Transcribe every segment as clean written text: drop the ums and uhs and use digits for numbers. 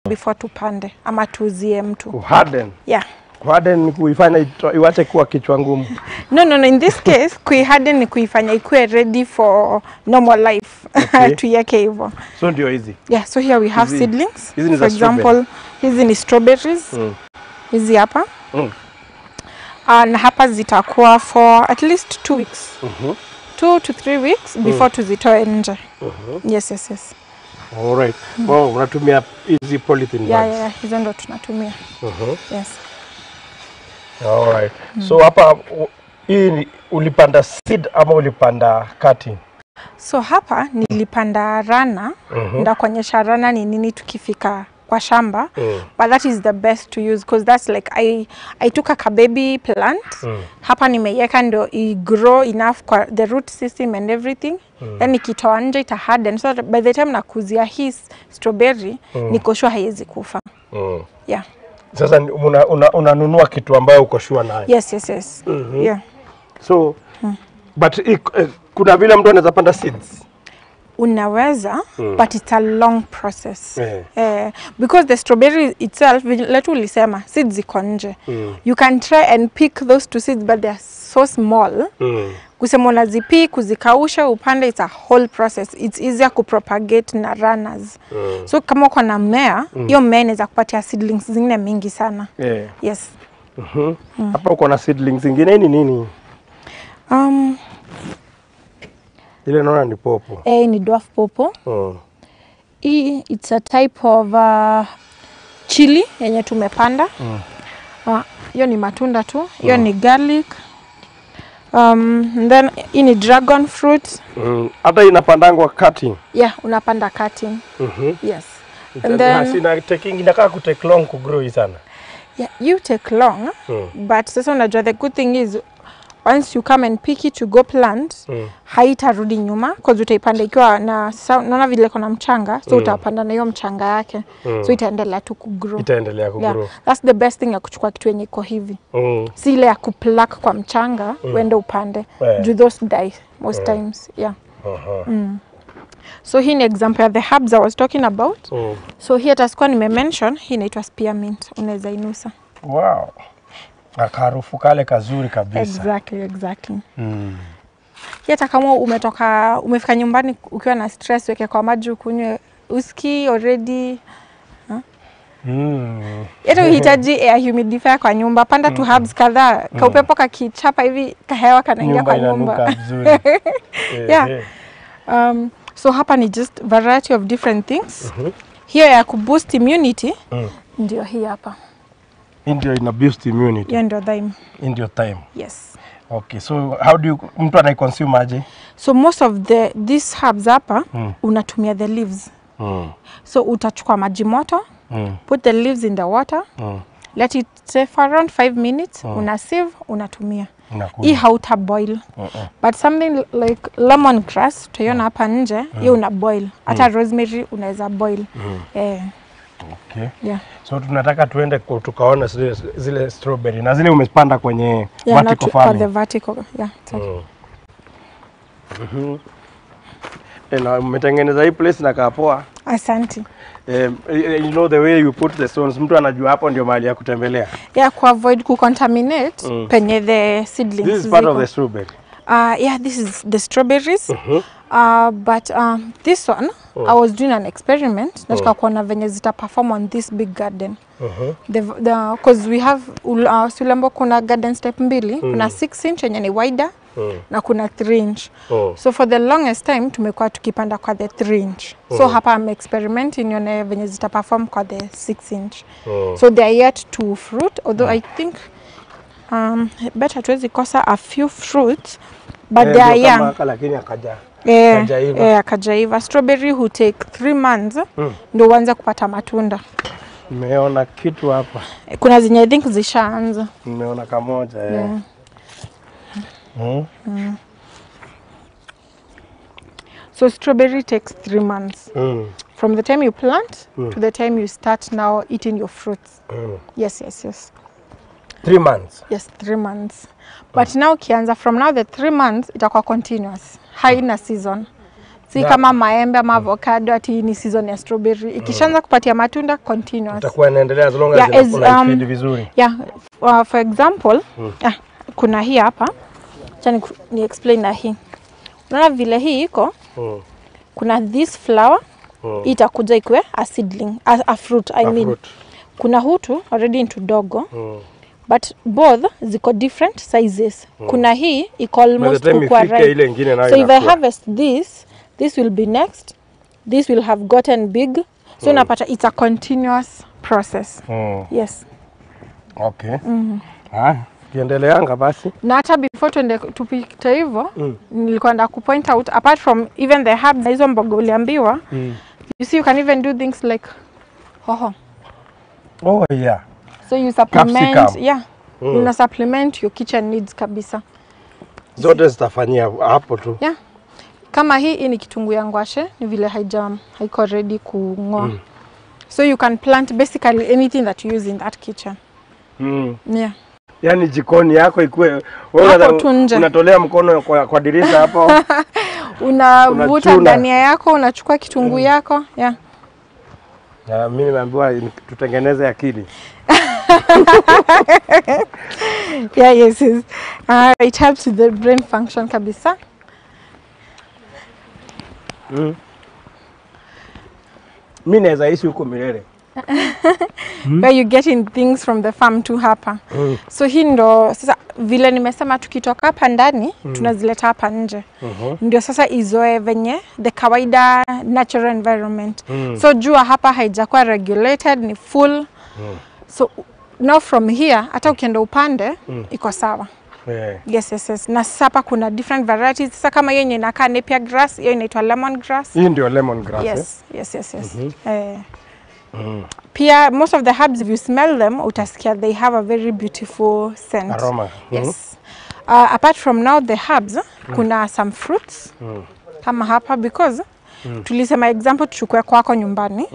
Before tupande ama tuuzie mtu. Kuharden. Yeah. Kuharden ni kuifanya iwache kuwa kichwa ngumu. No, in this case kuiharden ni kuifanya ikuwe ready for normal life. Okay. Tuiweke hivyo. So ndio hizi. Yeah, so here we have seedlings. Hizi ni For za strawberry. example, hizi ni strawberries. Hizi hapa. Na hapa zitakuwa for at least 2 weeks. 2 to 3 weeks before tuzitoe nje. Yes. All right. Wow, unatumia hizi polythene bags. Yeah, hizo ndo tunatumia. Yes. All right. So hapa hii ulipanda seed ama ulipanda cutting? So hapa nilipanda rana. Ndakuonyesha rana ni nini tukifika kwa shamba. But that is the best to use because that's like I took a baby plant. Hapa nimeiweka ndio i grow enough kwa the root system and everything. Then nikitoa nje ita harden, so that by the time nakuzia hii strawberry niko sure haiwezi kufa. Yeah. Sasa unanunua kitu ambayo uko sure nayo. Yes. Yeah. So but kuna vile mtu anaweza panda seeds. Unaweza, but it's a long process. Because the strawberry itself, letu ulisema, seeds ziko nje. You can try and pick those two seeds, but they are so small. Kusema unazipick, kuzikausha, upande, it's a whole process. It's easier kupropagate na runners. So kama uko na mmea, hiyo mmea inaweza kupatia seedlings zingine mingi sana. Yes. Hapa uko na seedlings zingine ni nini? Ile naona ni pawpaw. Ni dwarf pawpaw. Hii it's a type of chili yenye tumepanda. Hiyo ni matunda tu. Hiyo ni garlic. And then hii ni dragon fruit. Hata inapandangwa cutting. Yeah, unapanda cutting. Yes. And then inakaa ku take long ku grow hii sana. Yeah, you take long. But sasa unajua the good thing is once you come and pick it to go plant, haitarudi nyuma because utaipanda ikiwa na naona vile kuna mchanga, so utapanda na hiyo mchanga yake. So itaendelea tu kugrow. Itaendelea kugrow. Yeah, that's the best thing ya kuchukua kitu yenye iko hivi. Si ile ya kupluck kwa mchanga uende upande. Do those die most times. Yeah. So hii ni example ya the herbs I was talking about. So here tasikuwa nime-mention, hii inaitwa spearmint, unaweza inusa. Wow. Na harufu kale kazuri kabisa. Exactly. Hata kama umefika nyumbani ukiwa na stress, weke kwa maji ukunywe, uski already. Hata uhitaji air humidifier kwa nyumba, panda tu herbs kadhaa, kaupepo kakichapa hivi kahewa kanaingia kwa nyumba. Yeah. So hapa ni just variety of different things. Hiyo ya kuboost immunity ndio hii hapa. Ndio ina boost immunity. Hiyo ndio thyme. Ndio thyme. Yes. Okay, so how do you mtu anaiconsume aje? So most of these herbs hapa unatumia the leaves. So utachukua maji moto, put the leaves in the water, let it stay for around 5 minutes, una sieve, unatumia. Hii hauta boil. But something like lemongrass utaiona hapa nje, hiyo una boil. Hata rosemary unaweza boil. Okay. Yeah. So tunataka tuende tukaona zile strawberry na zile umepanda kwenye vertical farming. The vertical, yeah. Na umetengeneza hii place na kaa poa. Asante. You know the way you put the stones, mtu anajua hapo ndio mahali ya kutembelea. Yeah, ku avoid ku contaminate penye the seedlings. This is part of the strawberry. Yeah, this is the strawberries. But this one, I was doing an experiment. Nataka kuona venye zita perform on this big garden. Because we have Sulembo kuna garden step mbili, kuna 6 inch yenye ni wider na kuna 3 inch. So for the longest time tumekuwa tukipanda kwa the 3 inch. So hapa I'm experimenting nione venye zita perform kwa the 6 inch. So they are yet to fruit, although I think better tuwezi kosa a few fruits, but they are young. Lakini akaja. Akajaiva. Strawberry who take 3 months ndio uanze kupata matunda. Nimeona kitu hapa. Kuna zenye I think zishaanza. Nimeona kamoja. Yeah. So strawberry takes 3 months. From the time you plant to the time you start now eating your fruits. Yes. 3 months. Yes, 3 months. But now kianza from now the 3 months itakuwa continuous. Haina season. Si kama maembe ama avocado ati ni season ya strawberry. Ikishaanza kupatia matunda continuous. Itakuwa inaendelea as long as inakula feed vizuri. Yeah, for example, kuna hii hapa. Acha ni explain na hii. Unaona vile hii iko? Kuna this flower itakuja ikue a seedling, a fruit I mean. Fruit. Kuna hutu already into dogo. But both ziko different sizes. Kuna hii iko almost kukua ripe. So if I harvest this, this will be next. This will have gotten big. So unapata it's a continuous process. Yes. Okay. Kiendeleanga basi. Na hata before tuende tupite hivyo, nilikuwa nataka ku point out apart from even the herbs na hizo mboga uliambiwa, you see you can even do things like hoho. Oh yeah. So you supplement, capsicum. Yeah. Una supplement your kitchen needs kabisa. Zote zitafanyia hapo tu. Yeah. Kama hii ni kitunguu ya ngwashe, ni vile haiko ready kungoa. So you can plant basically anything that you use in that kitchen. Yeah. Yani jikoni yako ikue wewe unatolea mkono kwa dirisha hapo. Unavuta dania yako, unachukua kitunguu yako, yeah. Na mimi nimeambiwa tutengeneze akili. Yeah, yes, yes. It helps with the brain function kabisa. Mimi naweza ishi huko milele. Where you getting things from the farm to hapa. So hii ndo sasa vile nimesema tukitoka hapa ndani tunazileta hapa nje. Ndio sasa izoe venye the kawaida natural environment. So jua hapa haijakuwa regulated, ni full. So now from here hata ukienda upande iko sawa. Yeah. Yes, yes, yes. Na sasa hapa kuna different varieties. Sasa kama hiyo yenye inakaa napier grass, hiyo inaitwa lemon grass. Hii ndio lemon grass. Yes, yes, yes, yes. Pia most of the herbs if you smell them utasikia they have a very beautiful scent. Aroma. Yes. Apart from now the herbs, kuna some fruits kama hapa because tulisema example tuchukue kwako nyumbani.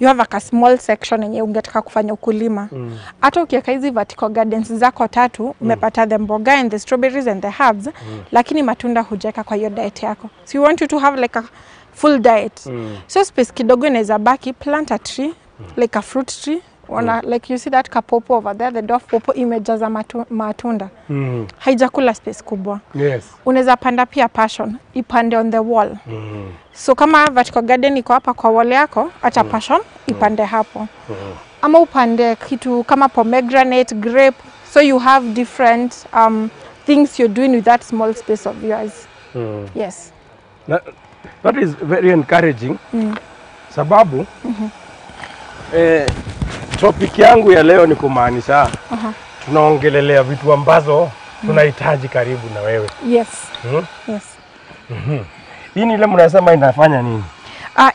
You have like a small section yenye ungetaka kufanya ukulima. Hata ukiweka hizi vertical gardens zako tatu, umepata the mboga and the strawberries and the herbs, lakini matunda hujaweka kwa hiyo diet yako. So you want you to have like a full diet. So space kidogo inaweza baki, plant a tree, like a fruit tree. Like you see that kapopo over there, the dwarf popo imejaza matunda. Haijakula space kubwa. Yes. Unaweza panda pia passion, ipande on the wall. So kama vertical garden iko hapa kwa wall yako, acha passion ipande hapo. Ama upande kitu kama pomegranate, grape, so you have different things you're doing with that small space of yours. Yes. That is very encouraging. Sababu topic yangu ya leo ni kumaanisha tunaongelelea vitu ambazo tunahitaji karibu na wewe. Yes. Yes. Hii ni ile mnasema inafanya nini?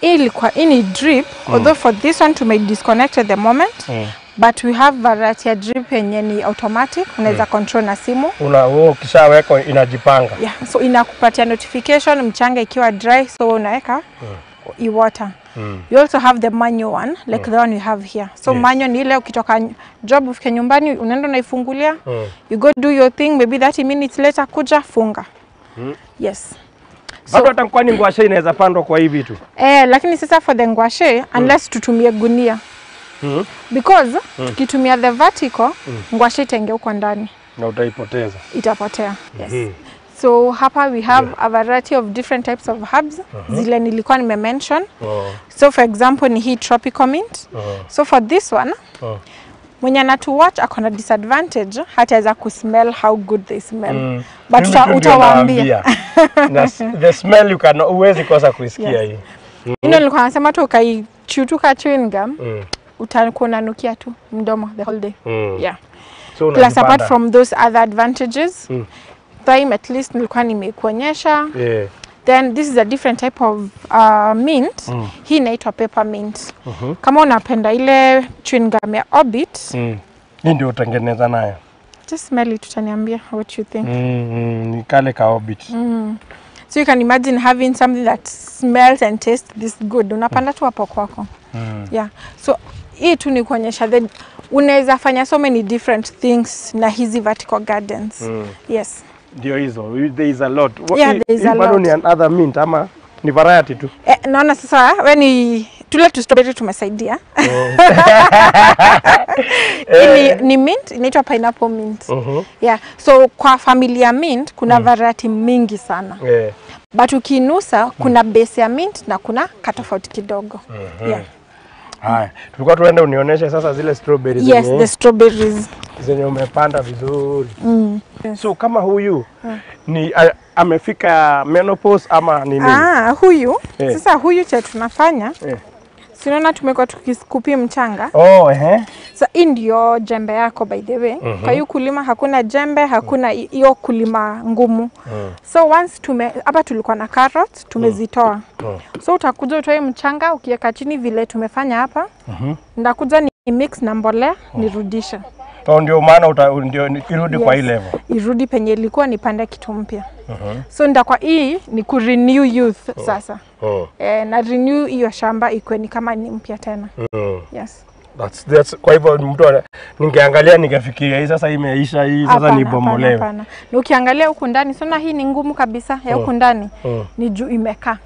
Hii ilikuwa ni drip, although for this one to make disconnect at the moment. But we have variety ya drip yenye ni automatic, unaweza control na simu. Una ukishaweka inajipanga. Yeah, so inakupatia notification mchanga ikiwa dry, so unaweka i-water. You also have the manual one, like the one you have here. So manual ni ile ukitoka job ufike nyumbani unaenda unaifungulia. You go do your thing, maybe 30 minutes later kuja funga. Yes. So bado hata kwani ngwashe inaweza pandwa kwa hivi tu. Lakini sasa for the ngwashe unless tutumie gunia. Because tukitumia the vertical, ngwashe itaingia huko ndani. Na utaipoteza. Itapotea. Yes. So hapa we have a variety of different types of herbs. Zile nilikuwa nime mention. So for example ni hii tropical mint. So for this one, mwenye anatu watch akona disadvantage, hataweza kusmell how good they smell. But utawaambia. Na the smell you can huwezi kosa kuisikia hii. Ndio nilikuwa nasema tu ukaichutuka chewing gum, utakuwa unanukia tu mdomo the whole day. Yeah. So plus apart from those other advantages, thyme at least nilikuwa nimekuonyesha. Yeah. Then this is a different type of mint. Hii inaitwa peppermint. Kama unapenda ile chewing gum ya Orbit, Hii ndio utengeneza nayo. Just smell it, utaniambia what you think. Ni kale ka Orbit. So you can imagine having something that smells and tastes this good. Unapanda tu hapo kwako. Yeah. So hii tu ni kuonyesha that unaweza fanya so many different things na hizi vertical gardens. Yes. Ndio hizo. There is a lot. Yeah, there is a lot. Bado ni another mint ama Ni variety tu. Naona sasa wewe ni tule tu strawberry tumesaidia. Ni mint, inaitwa pineapple mint. Yeah. So kwa familia mint kuna variety mingi sana. But ukinusa kuna base ya mint na kuna katofauti kidogo. Yeah. Haya, tulikuwa tuende unionyeshe sasa zile strawberries. Yes, the strawberries zenye umepanda vizuri. So kama huyu ni amefika menopause ama ni nini? Huyu sasa huyu cha tunafanya si unaona tumekuwa tukiskupi mchanga. So hii ndio jembe yako by the way. Kwa hiyo kulima hakuna jembe, hakuna hiyo kulima ngumu. So once hapa tulikuwa na carrots tumezitoa. So utakuja utoe mchanga ukiweka chini vile tumefanya hapa. Ndakuja ni mix na mbolea nirudisha. Ndio maana ndio irudi kwa hii level. Irudi penye ilikuwa nipande kitu mpya. So ndakwa hii ni ku renew youth sasa. Na renew hiyo shamba ikuwe ni kama ni mpya tena. Yes. That's kwa hivyo mtu ningeangalia ningefikiria hii sasa imeisha, hii sasa ni bomolewe. Hapana. Na ukiangalia huku ndani sio, hii ni ngumu kabisa ya huku ndani ni juu imekaa.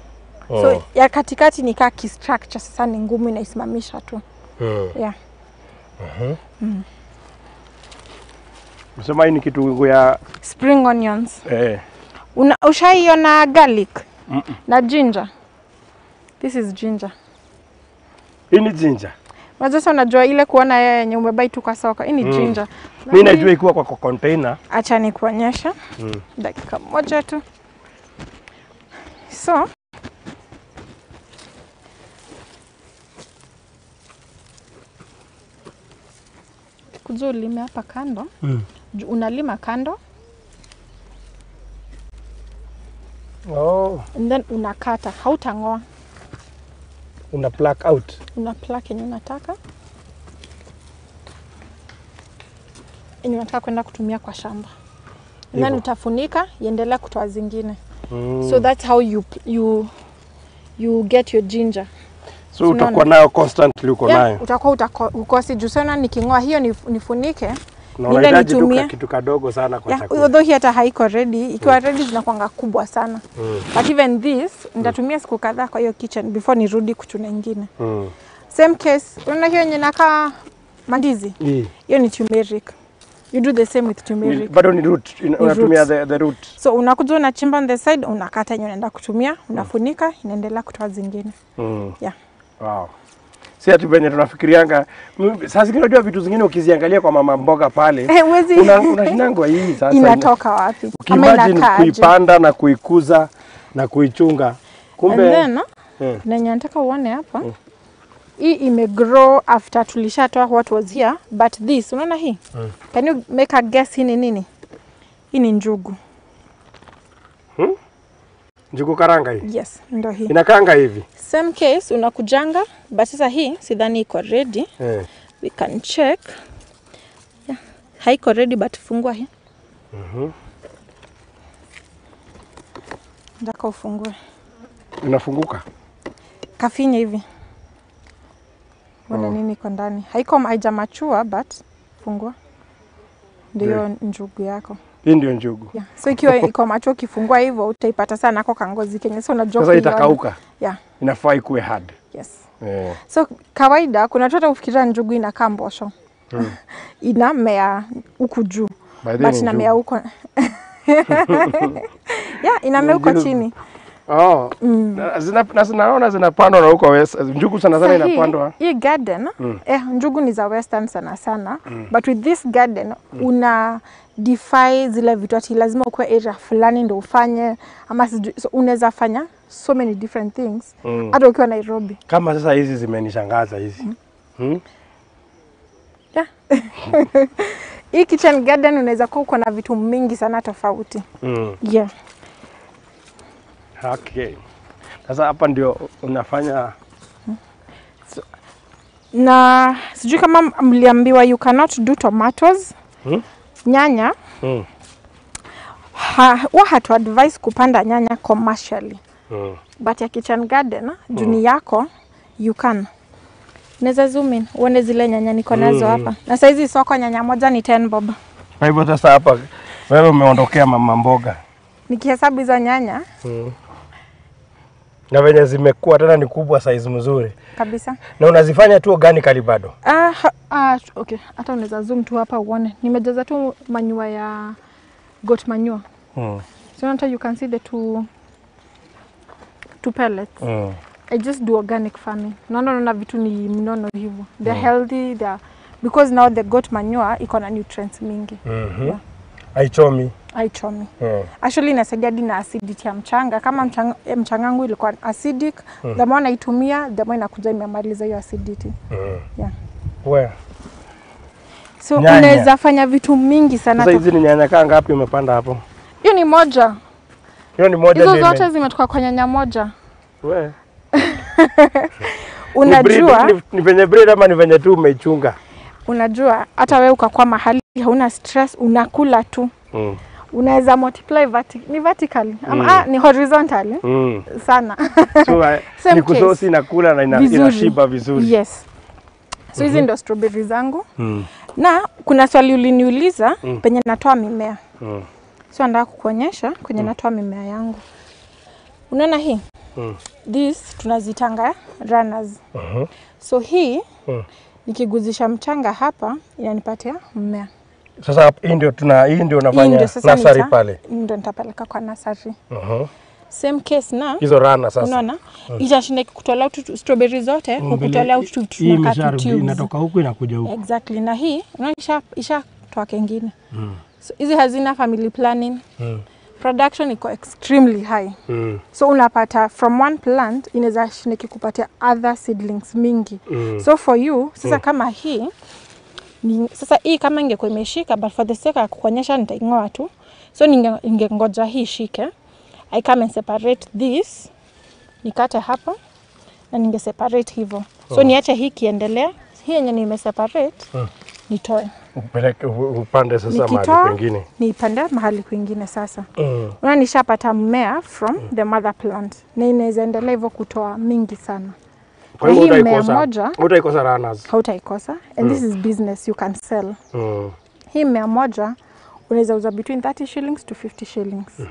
So ya katikati ni kaa structure sasa ni ngumu inaisimamisha tu. Yeah. Msema hii ni kitu ya spring onions. Ushaiona garlic na ginger? This is ginger. Hii ni ginger. Unajua unajua ile kuona yenye umebai tu kwa soko. Hii ni ginger. Mimi najua ikuwa kwa container. Acha nikuonyesha. Dakika moja tu. So kuja ulime hapa kando. Unalima kando. And then unakata, hautangoa. Una pluck out. Una pluck yenye unataka. Yenye unataka kwenda kutumia kwa shamba. And then utafunika, iendelea kutoa zingine. So that's how you get your ginger. So utakuwa nayo constantly, uko nayo. Utakuwa ukosi juu sana nikingoa hiyo nifunike. Na unahitaji tu kitu kadogo sana kwa chakula. Although hii hata haiko ready, ikiwa ready zinakuanga kubwa sana. But even this nitatumia siku kadhaa kwa hiyo kitchen before nirudi kuchuna nyingine. Same case, unaona hiyo yenye inakaa mandizi? Hiyo ni turmeric. You do the same with turmeric. Bado ni root, unatumia the root. So unakuja unachimba on the side, unakata yenye unaenda kutumia, unafunika, inaendelea kutoa zingine. Yeah. Wow. Si ati venye tunafikirianga. Sasa zingine unajua vitu zingine ukiziangalia kwa mama mboga pale, unashinangwa hii sasa inatoka wapi? Ama kuipanda na kuikuza na kuichunga. Kumbe and then, na nataka uone hapa. Hii imegrow after tulishatoa what was here, but this unaona hii? Can you make a guess hii ni nini? Hii ni njugu. Njugu karanga hii? Yes, ndio hii. Inakaanga hivi. Same case unakujanga, but sasa hii sidhani iko ready. We can check. Yeah. Haiko ready but fungua hii. Ndaka ufungue. Inafunguka? Kafinya hivi. Wana nini iko ndani? Haiko haijamachua but fungua. Ndio njugu yako. Hii ndio njugu. Yeah. So ikiwa iko macho ukifungua hivyo utaipata sana kwa kangozi kenye. So unajua sasa itakauka. Yeah. Inafaa ikuwe hard. Yes. So kawaida kuna watu hufikiria njugu inakaa mbosho. Inamea huku juu. But inamea huko. Yeah, inamea huko chini. Naona zinapandwa na huko west. Njugu sana sana inapandwa. Hii garden, njugu ni za western sana sana. But with this garden una defy zile vitu ati lazima ukuwe area fulani ndio ufanye ama so unaweza fanya so many different things hata ukiwa Nairobi. Kama sasa hizi zimenishangaza hizi. Yeah. Hii kitchen garden unaweza kuwa uko na vitu mingi sana tofauti. Yeah. Okay. Sasa hapa ndio unafanya so, na sijui kama mliambiwa you cannot do tomatoes. Nyanya. Huwa hatu advise kupanda nyanya commercially. But ya kitchen garden, juni yako, you can. Neza zoom in, uone zile nyanya niko nazo hapa. Na saizi soko nyanya moja ni 10 bob. Kwa hivyo sasa hapa wewe umeondokea mama mboga. Nikihesabu hizo nyanya. Na venye zimekuwa tena ni kubwa, size mzuri. Kabisa. Na unazifanya tu organically bado? Okay, hata unaweza zoom tu hapa uone. Nimejaza tu manure ya goat manure. So hata you can see the two pellets. I just do organic farming. Naona vitu ni mnono hivyo. They're healthy, they're because now the goat manure iko na nutrients mingi. Yeah. Haichomi. Haichomi. Actually inasaidia hadi na acidity ya mchanga. Kama mchanga wangu ilikuwa acidic, the more naitumia, the more inakuja imemaliza hiyo acidity. Yeah. Where? So unaweza fanya vitu mingi sana. Sasa hizi ni nyanya kaa ngapi umepanda hapo? Hiyo ni moja. Hiyo ni moja. Hizo zote zimetoka kwa nyanya moja. We. Unajua ni venye breed ama ni venye tu umeichunga? Unajua hata wewe ukakuwa mahali hauna stress, unakula tu. Unaweza multiply vertically ama ni horizontally sana. So ni kusosi nakula na inashiba vizuri. Yes. So hizi ndo strawberry zangu. Na kuna swali uliniuliza penye natoa mimea. So nataka kukuonyesha kwenye natoa mimea yangu. Unaona hii? This tunazitanga runners. So hii nikiguzisha mchanga hapa inanipatia mmea. Sasa hii ndio hii ndio unafanya nursery pale. Ndio nitapeleka kwa nursery. Same case na hizo rana sasa. Unaona? Itashinda kukutolea tu strawberry zote, kukutolea tu tunakata tubes. Inatoka huku inakuja huku. Exactly. Na hii unaona isha toa kingine. So hizi hazina family planning. Production iko extremely high. So unapata from one plant inaweza shinda kukupatia other seedlings mingi. So for you sasa kama hii sasa hii kama ingekuwa imeshika, but for the sake ya kukuonyesha nitaingoa tu. So ningengoja hii shike. I come and separate this. Nikate hapa na ninge separate hivyo. So niache hii kiendelea. Hii yenye nime separate nitoe. Upeleke upande sasa mahali kwingine. Niipande mahali kwingine sasa. Unaona nishapata mmea from the mother plant. Na inaweza endelea hivyo kutoa mingi sana. Kwa hiyo utaikosa. Utaikosa runners. Hautaikosa. And this is business you can sell. Hii mmea moja unaweza uza between 30 shillings to 50 shillings.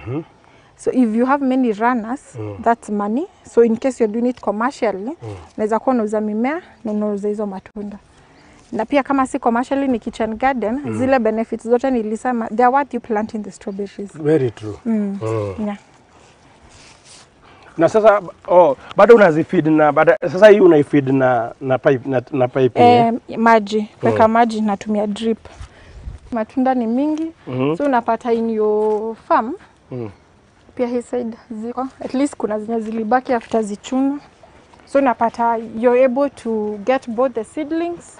So if you have many runners, that's money. So in case you're doing it commercially, unaweza kuwa unauza mimea na unauza hizo matunda. Na pia kama si commercially ni kitchen garden, zile benefits zote nilisema, they are what you plant in the strawberries. Very true. Yeah. Na sasa bado unazifeed na bado, sasa hii unaifeed na pipe na pipe maji, weka maji natumia drip. Matunda ni mingi. So unapata in your farm. Pia hii side ziko at least kuna zenye zilibaki after zichuna. So unapata you're able to get both the seedlings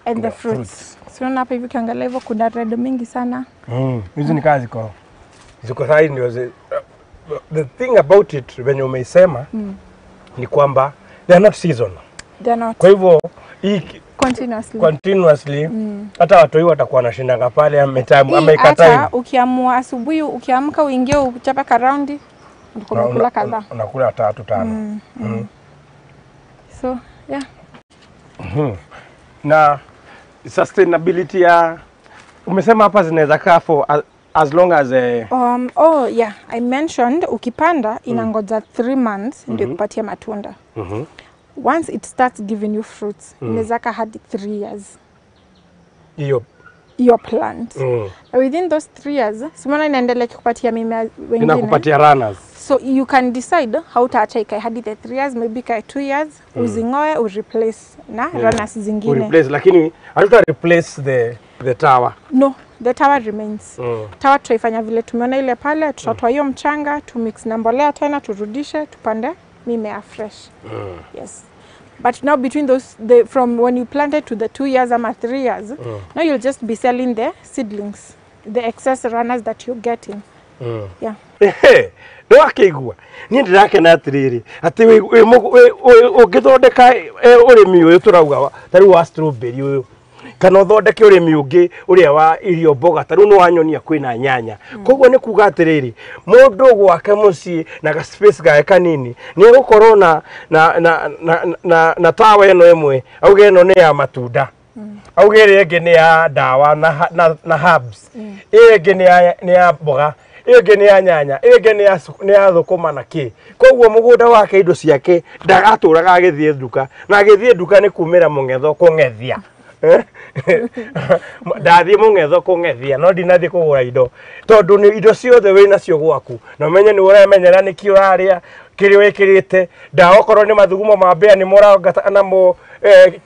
and the fruits. So unaona hapa hivi ukiangalia hivyo kuna red mingi sana. Hizi ni kazi kwa. Ziko sahi ndio the thing about it when umeisema ni kwamba they are not seasonal. They are not. Kwa hivyo continuously hata watu hiyo watakuwa wanashindanga pale amekataa. Hata ukiamua asubuhi ukiamka uingie uchape karaundi unakula kadhaa. Unakula 3 5. So yeah. Na sustainability ya umesema hapa zinaweza kaa for as long as oh yeah, I mentioned ukipanda inangoja 3 months ndio kupatia matunda. Once it starts giving you fruits, inaweza kaa hadi 3 years. Your plant. Within those 3 years, simona inaendelea kukupatia mimea wengine. Inakupatia runners. So you can decide how utaacha ikae hadi the 3 years, maybe ikae 2 years, uzingoe, ureplace na runners zingine. Ureplace, lakini hatuta replace the tower. No, the tower remains. Tower tutaifanya vile tumeona ile pale, tutatoa hiyo mchanga, tu mix na mbolea tena, turudishe, tupande mimea fresh. Yes. But now between those, from when you planted to the 2 years ama 3 years, now you'll just be selling the seedlings, the excess runners that you're getting. Yeah. No akigua ni ndirakena atiriri ati ungithondeka urimi uyu turauga tariu wa strawberry uyu kana uthondeke urimi ungi uria wa irio mboga tariu no wanyonia kwina nyanya. Koguo ni kuga atiriri mundu gwake mucii na ga space gake kanini ni egukorwo na na na na na tawa ino imwe auge ino ni ya matunda, auge ĩrĩa ĩngĩ nĩ ya ndawa na herbs, ĩyo ĩngĩ nĩ ya mboga, ĩyo ĩngĩ nĩ ya nyanya, ĩyo ĩngĩ nĩ ya thũkũma na kĩ. Koguo mũgũnda wake indo ciake ndagatũraga agĩthiĩ nduka, na agĩthiĩ nduka nĩ kumĩra mũng'etho kũng'ethia. Ndathiĩ mũng'etho kũng'ethia no ndinathiĩ kũgũra indo tondũ nĩ indo ciothe wĩ nacio gwaku, na ũmenye nĩ ũremenyera nĩkĩ ũrarĩa, kĩrĩa wĩkĩrĩte ndawa, okorwo nĩ mathugumo ma mbĩa nĩ mũrangata namo,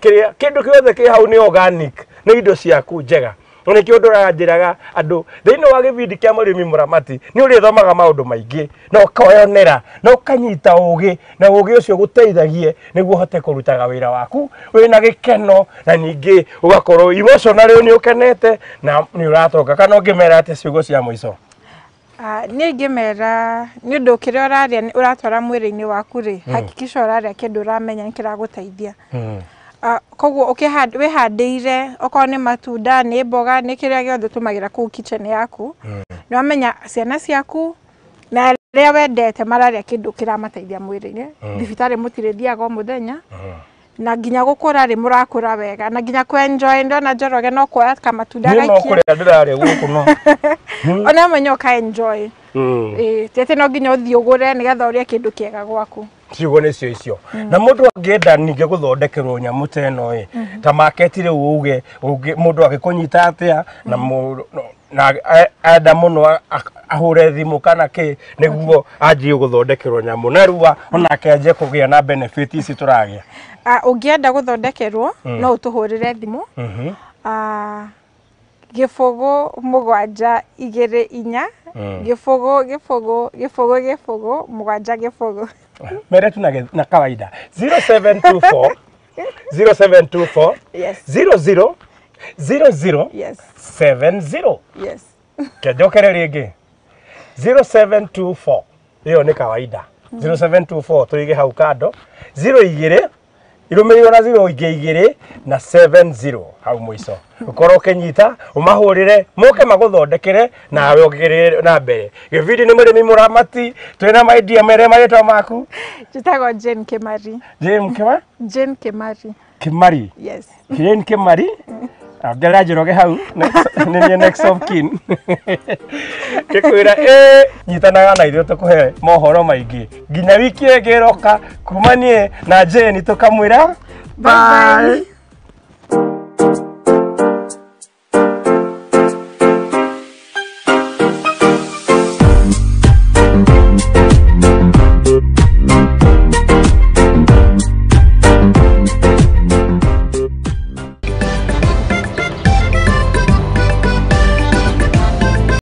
kĩrĩa kĩndũ gĩothe kĩ hau nĩ organic, nĩ indo ciaku njega. Na nĩkĩo ndũranjĩraga andũ thĩinĩ wa gĩbindi kĩa mũrĩmi mũramati nĩ ũrĩthomaga maũndũ maingĩ na ũkoyonera na ũkanyita ũgĩ, na ũgĩ ũcio ũgũteithagie nĩguo ũhote kũrutaga wĩra waku wĩna gĩkeno, na ningĩ ũgakorwo emotionally nĩ ũkenete na nĩ ũratonga. Kana ũngĩmera atĩa ciugo cia mũico? Niĩ ingĩmera nĩ ũndũ kĩrĩa ũrarĩa ũratwara mwĩrĩ-inĩ waku rĩ, hakikisha ũrarĩa kĩndũ ũramenya nĩ kĩragũteithia. Koguo wĩhandĩire okorwo nĩ matunda, nĩ mboga, nĩ kĩrĩa gĩothe ũtũmagĩra kũu kitchen yaku, nĩ wamenya ciana ciaku na arĩa wendete mararĩa kĩndũ kĩramateithia mwĩrĩ-inĩ. Thibitarĩ mũtirĩthiaga o mũthenya, na nginya gũkũra rĩ mũrakũra wega, na nginya kũ-enjoy. Ndona Njoroge no kuoya kamatunda Niĩ no gaikia kũrĩa ndĩrarĩa gũkũ no ona menya ũka-enjoy. Ti atĩ no nginya ũthiĩ ũgũre nĩgetha ũrĩe kĩndũ kĩega gwaku. Ciugo nĩcio icio. Na mũndũ angĩenda ningĩ gũthondekerwo nyamũ ta ĩno ĩ, ta market rĩu uge mũndũ angĩkũnyita atĩa, na na enda mũno ahũre thimũ kana kĩ nĩguo anjie gũthondekerwo nyamũ narua onake anjie kũgĩa na benefit ici tũragĩa. Ũngĩenda gũthondekerwo no ũtũhũrĩre thimũ 0 7 2 4 0 0 0 0 7 0. Mere tu na kawaida 0724 0724 yes 00 00 yes 70 yes. Kenjokere rĩngĩ 0724, ĩyo nĩ kawaida 0724 tũige hau kando 02 irũmĩrĩirwo na 0 ingĩ 2 na 70 hau mũico. Ũkorwo ũkĩnyita ũmahũrĩre moke magũthondekere nawe ũgĩrĩre na mbere. Gĩbindi nĩ mũrĩmi mũramati, twĩna maidia mere marĩtwa maku. Njĩtagwo Jane Kimari. Jane Kimari? Jane Kimari. Kimari. Yes. Jane Kimari. Ongerera Njoroge hau nĩ niĩ next of kin. Ngĩkwĩra nyitanaga na ithuĩ tũkũhe mohoro maingĩ nginya wiki ĩngĩ ĩroka kuma niĩ na Jane tũkamwĩra Bye bye.